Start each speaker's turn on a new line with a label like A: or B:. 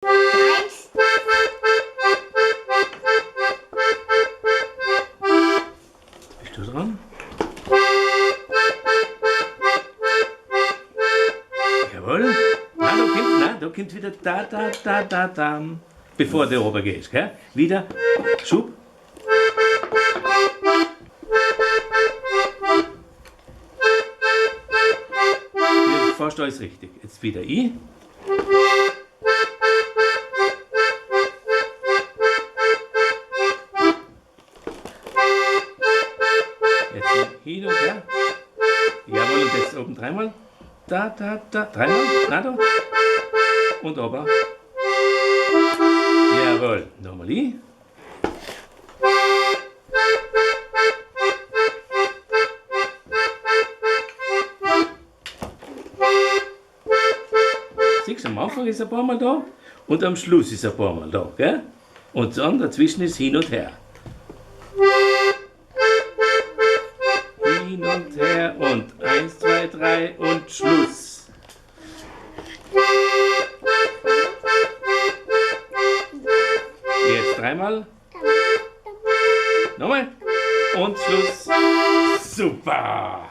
A: Eins.
B: Jetzt bist du dran. Jawohl. Na, da kommt wieder da, da, da, da, da. Bevor du runter gehst, gell? Wieder Schub. Ja, fast alles richtig. Jetzt wieder I. Jetzt hin und her. Jawohl, und jetzt oben dreimal. Da, da, da. Dreimal. Na da. Und oben. Jawohl. Nochmal I. Siehst du, am Anfang ist ein paar Mal da und am Schluss ist ein paar Mal da, gell? Und dann dazwischen ist hin und her. Hin und her und 1, 2, 3 und Schluss. Jetzt dreimal. Nochmal. Und Schluss. Super.